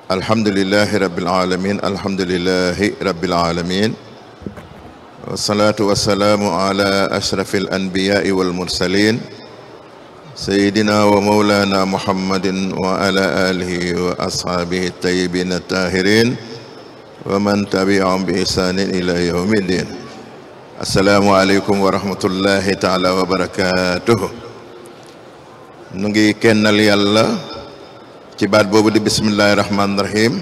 alhamdulillahi rabbil alamin alhamdulillahi rabbil alamin wassalatu wassalamu ala ashrafil anbiya'i wal mursalin sayyidina wa mawlana muhammadin wa ala alihi wa ashabihi tayyibin tahirin wa man tabi'ahum bi ihsanin ila yawmiddin. Assalamu alaikum wa rahmatullahi ta'ala wa barakatuh. Nu ngi kennal yàlla ci baat boobu di bismillahir rahmanir rahim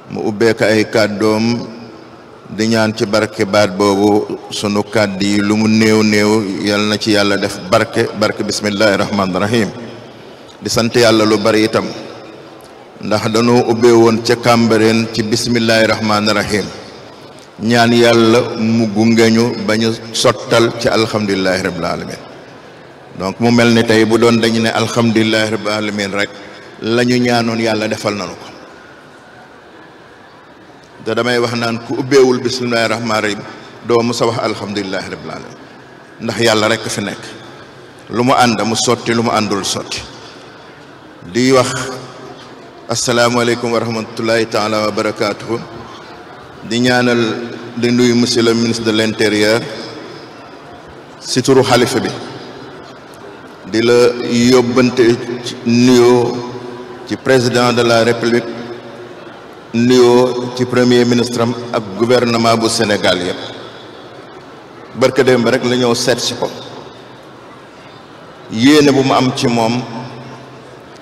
mu ubbee ko ay kàddoom di ñaan ci barke baat boobu sunu kàddu yi lu mu néew néew yal na ci yàlla def barke bismillahir rahmanir rahim. di sant yàlla lu bari itam ndax dañoo ubbee woon ca Cambérène ci bismillahir rahmanir rahim ñaan yàlla mu gungeñu bañu sottal ci alhamdulillahi rabbil alamin. donc mu mel ni tey bu doon dañu ne alhamdulillahi rabbil alamin rek la ñu ñaanoon yàlla defal nañu ko te damay wax naan ku ubbeewul bismillahir rahmanir rahim doo mu sa wax alhamdulillahi rabbil alamin ndax yàlla rek fi nekk lu mu ànd mu sotti lu mu àndul sotti. di wax asalaamaaleykum wa rahmatullahi taala wa barakatuhu. di ñaanal di nuyu monsieur le ministre de l'intérieur si turu xalifa bi di la yóbbante nuyoo ci président de la république nuyoo ci premier ministre am ak gouvernement bu Sénégal yëpp. barke démb rek la ñëw seet si ko yéene bu mu am ci moom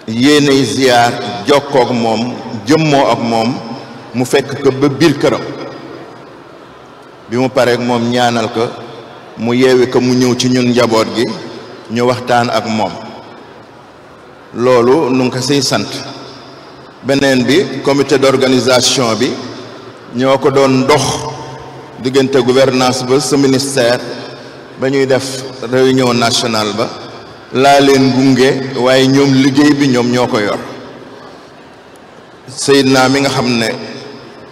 yéeney ziyaar jokkook moom jëmmoo ak moom mu fekk ko ba biir këram bi mu pareek moom ñaanal ko mu yeewi ko mu ñëw ci ñun njaboot gi ñu waxtaan ak moom loolu nu ngi ko siy sant. beneen bi comité d'organisation bi ñoo ko doon dox diggante gouvernance ba sa ministère ba ñuy def réunion nationale ba laa leen gunge waaye ñoom liggéey bi ñoom ñoo ko yor. Seydina mi nga xam ne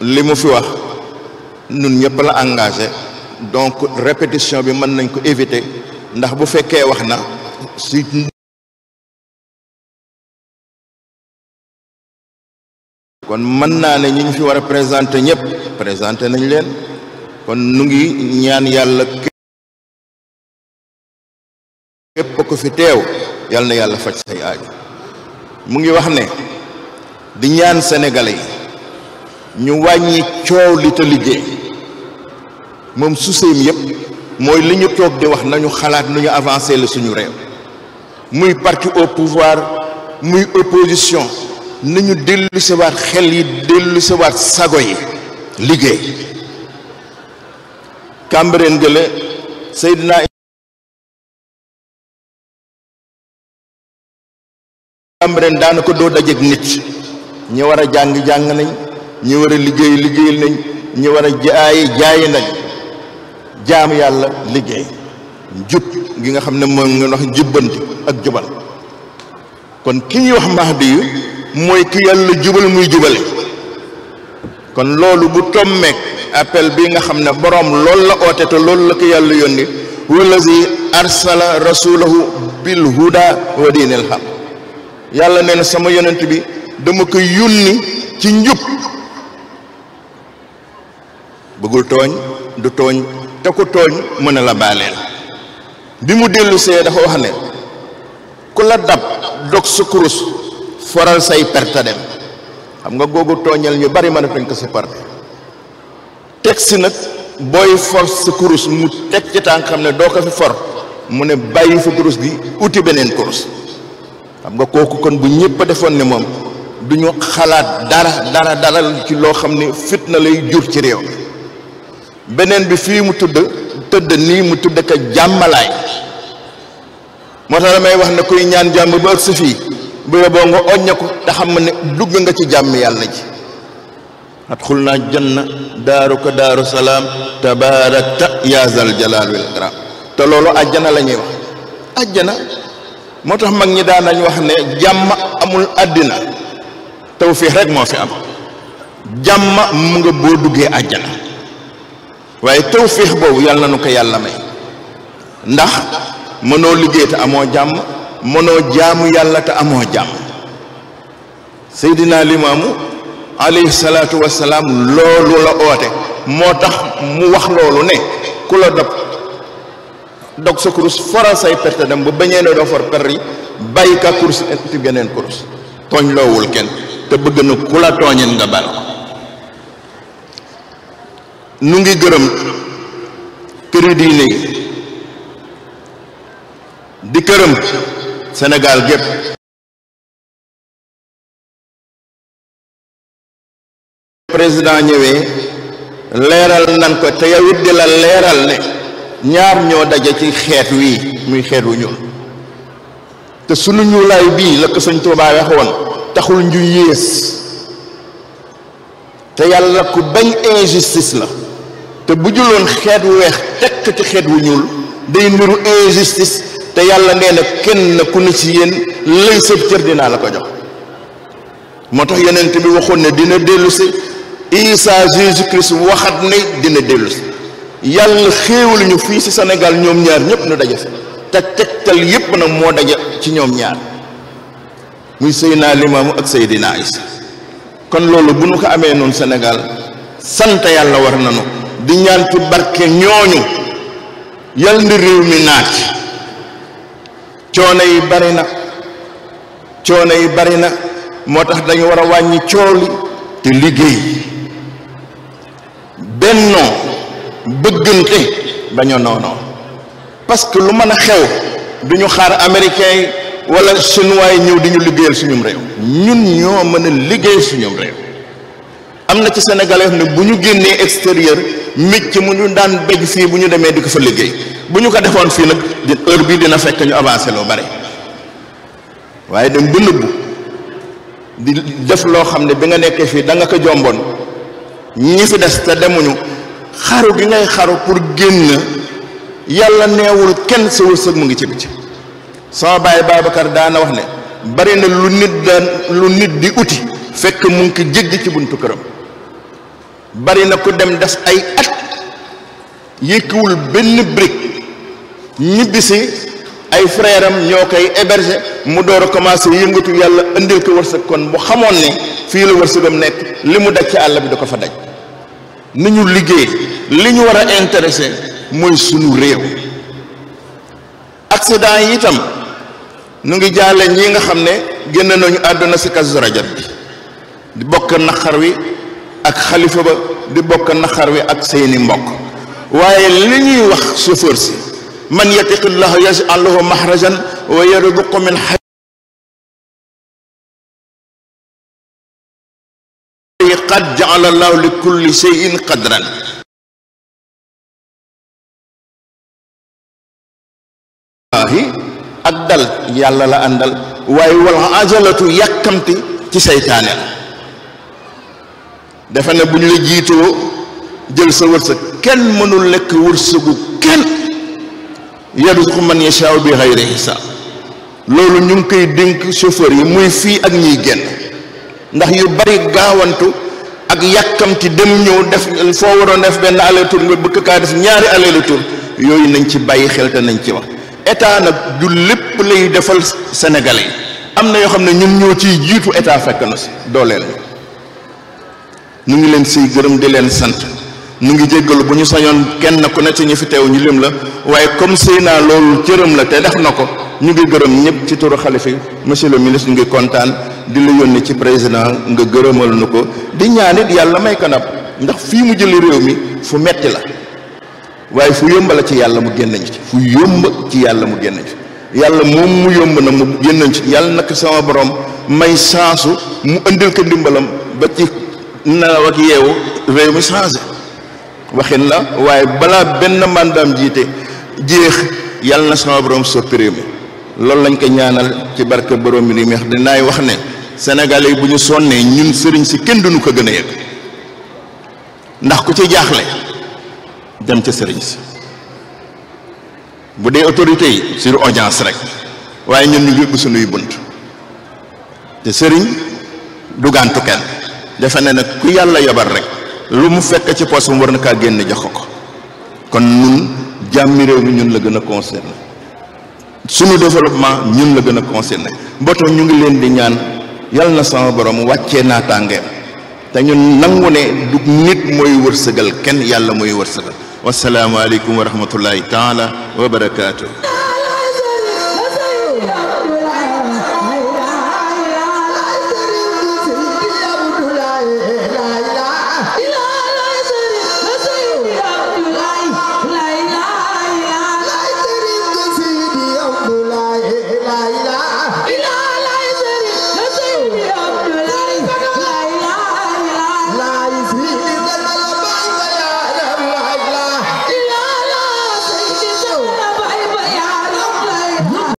li mu fi wax nun ñëpp la engagé donc répétition bi mën nañ ko éviter ndax bu fekkee wax na si kon mën naa ne ñi ñu fi war a présenter ñëpp présenter nañ leen kon nu ngi ñaan yàlla képp ko fi teew yàlla na yàlla faj say aaju. mu ngi wax ne di ñaan sénégalais yi ñu wàññi coow li te liggéey moom suseem yëpp mooy li ñu toog di wax nañu xalaat nu ñu avancer la suñu réew muy parti au pouvoir muy opposition nañu dellu si waat xel yi dellu si waat sago yi liggéey. Cambérène gële Seydina Cambérène daana ko doo dajeek nit ñi war a jàng nañ ñi war a liggéey nañ ñi war a jaayi nañ jaam yàlla liggéey jub gi nga xam ne moo nga wax jubbanti ak jubal. kon ki ñuy wax Mahdi yu mooy ki yàlla jubal muy jubale. kon loolu bu tommeek appel bi nga xam ne boroom loolu la oote te loolu la ko yàlla yónni wallazi arsala rasulahu bil huda wa diinil haq. yàlla nee na sama yonent bi dama ko yónni ci njub bëggul tooñ du tooñ te ku tooñ mën a la baaleel. bi mu dellu see dafa wax ne ku la dab dog sa kurus foral say perta dem. xam nga googu tooñal ñu bari mën a tañ ko si parte teg si nag booy for sa kurus mu teg ci tànk xam ne doo ko fi for mu ne bàyyi fa kurus gi uti beneen kurus. xam nga kooku kon bu ñëpp a defoon ne moom du ñu xalaat dara ci loo xam ne fitna lay jur ci réew mi. beneen bi fii mu tëdd nii mu tudd ka jàmmalaay moo tax damay wax ne kuy ñaan jàmm ba ëgg si fii bu yeboo nga oñña ko te xam ne dugg nga ci jàmm yàlla ji. adxul naa janna daaruka daaru salaam tabaarakta yaa zal jalaal wal ikraam. te loolu àjjana la ñuy wax àjjana. moo tax mag ñi daan nañ wax ne jàmm amul àddina tawfiix rek moo fi am. jàmm mu nga boo duggee àjjana waaye tawfiix boobu yàlla na nu ko yàlla may ndax mënoo liggéey te amoo jàmm mënoo jaamu yàlla te amoo jàmm. Seydina Limaamu alayhi salaatu wassalaam loolu la oote moo tax mu wax loolu ne ku la dog sa kurus foral say perte dem bu bañee ne doo for per yi bàyyi ka kurus ti geneen kurus tooñ loowul kenn te bëgg na ku la tooñin nga bal ko nu ngi gërëm këri diine yi di këram Sénégal gépp président ñëwee leeral nan ko te yow it di la leeral ne ñaar ñoo daje ci xeet wii muy xeet wu ñuul te sunu ñuulaay bii la ko Sëñ Tuubaa waxoon taxul ñu yées te yàlla ku bañ injustice la te bu juloon xeet wu weex tekk ci xeet wu ñuul day niru injustice te yàlla nee na kenn ku ne ci yéen lay sëb cër dinaa la ko jox moo tax yonent bi waxoon ne dina dellu si Isa Jésus Christ waxat ne dina dellu si yàlla xéewal ñu fii ci Sénégal ñoom ñaar ñëpp nu daje si te tegtal yépp nag moo daje ci ñoom ñaar muy Seydina Limaamu ak Seydina Isa kon loolu bu nu ko amee noonu Sénégal sant yàlla war nanu di ñaan ci barke ñooñu yal ndi réew mi naat coono yi bari na moo tax dañu war a wàññi coow li te liggéey bennoo bëggante bañoo noonoo parce que lu mën a xew duñu xaar américain yi wala chinois yi ñëw di ñu liggéeyal suñum réew ñun ñoo mën a liggéey suñum réew am na ci sénégalais ne bu ñu génnee extérieur métier mu ñu daan béj fii bu ñu demee di ko fa liggéey bu ñu ko defoon fii nag heure bii dina fekk ñu avancé loo bare waaye dem bu nëbbu di def loo xam ne bi nga nekkee fii da nga ko jomboon ñi fi des te demuñu xaru gi ngay xaru pour génn yàlla neewul kenn sa wërsëg mu ngi ci biti sama baay Babacar daana wax ne bari na lu nit di uti fekk mu ngi ko jéggi ci buntu këram bari na ku dem des ay at yëkkiwul benn brique ñibbisi ay frère am ñoo koy héberger mu door a commencé yëngatu yàlla indil ko wërsëg kon bu xamoon ne fii la wërsëgam nekk li mu daj ci àll bi da ko fa daj ni ñu liggéey li ñu war a intéressé mooy sunu réew accident yi itam nu ngi jaale ñi nga xam ne génn nañu àdduna si Kazu Rajab bi di bokk naqar wi ak xalifa ba di bokk naqar wi ak seeni mbokk waaye li ñuy wax chauffeur si man yattaqillah yaj'al lahu mahrajan wa yarzuqhu min haythu qad ja'ala Allahu li kulli shay'in qadran ak dal yàlla la àndal waaye wala ajalatu yàkkamti ci seytaane la dafa ne bu ñu la jiitoo jël sa wërsëg kenn mënul lekk wërsëgu kenn yarzuqu man yashaa bi xayri hisaab loolu ñu ngi koy dénk chauffeur yi muy fii ak ñiy génn ndax yu bari gaawantu ak yàkkamti dem ñëw def foo waroon def benn aller-retour nga bëgg kaa def ñaari aller-retour yooyu nañ ci bàyyi xel te nañ ci wax état nag du lépp lay defal sénégalais yi am na yoo xam ne ñun ñoo ciy jiitu état fekk na si dooleel ñu ngi leen siy gërëm di leen sant ñu ngi jéggalu bu ñu sañoon kenn ku ne ci ñu fi teew ñu lim la waaye comme sëy naa loolu cëram la te def na ko ñu ngi gërëm ñëpp ci turu xalifa monsieur le ministre ñu ngi kontaan di la yónni ci président nga gërëmal nu ko di ñaanit yàlla may kanam ndax fii mu jëli réew mi fu metti la waaye fu yomb la ci yàlla mu génnañ ci fu yomb ci yàlla mu génnañ ci yàlla moom mu yomb na mu génnañ ci yàlla nag sama borom may sansu mu indil ko ndimbalam ba ci nelaw ak yeewu réew mi changé waxin la waaye balaa benn mandaam jiite jeex yàlla na sama borom soppi réew mi loolu lañ ko ñaanal ci barke borom mi ni meex dinaay wax ne Sénégalais yi bu ñu sonnee ñun sëriñ si kenn duñu ko gën a yëg ndax ku ci jaaxle dem ca sëriñ si bu dee autorité yi sur audience rek waaye ñun ñu yóbbu suñuy bunt te sëriñ du gàntu kenn defe ne nag ku yàlla yobal rek lu mu fekk ci poosam war na kaa génn jox ko kon ñun jàmmi réew mi ñun la gën a concerné suñu développement ñun la gën a concerné mbootoo ñu ngi leen di ñaan yàlla na sama borom wàccee naataangeem te ñun nangu ne du nit mooy wërsëgal kenn yàlla mooy wërsëgal. wassalaamu aleykum wa rahmatullahi taala wa barakaatu.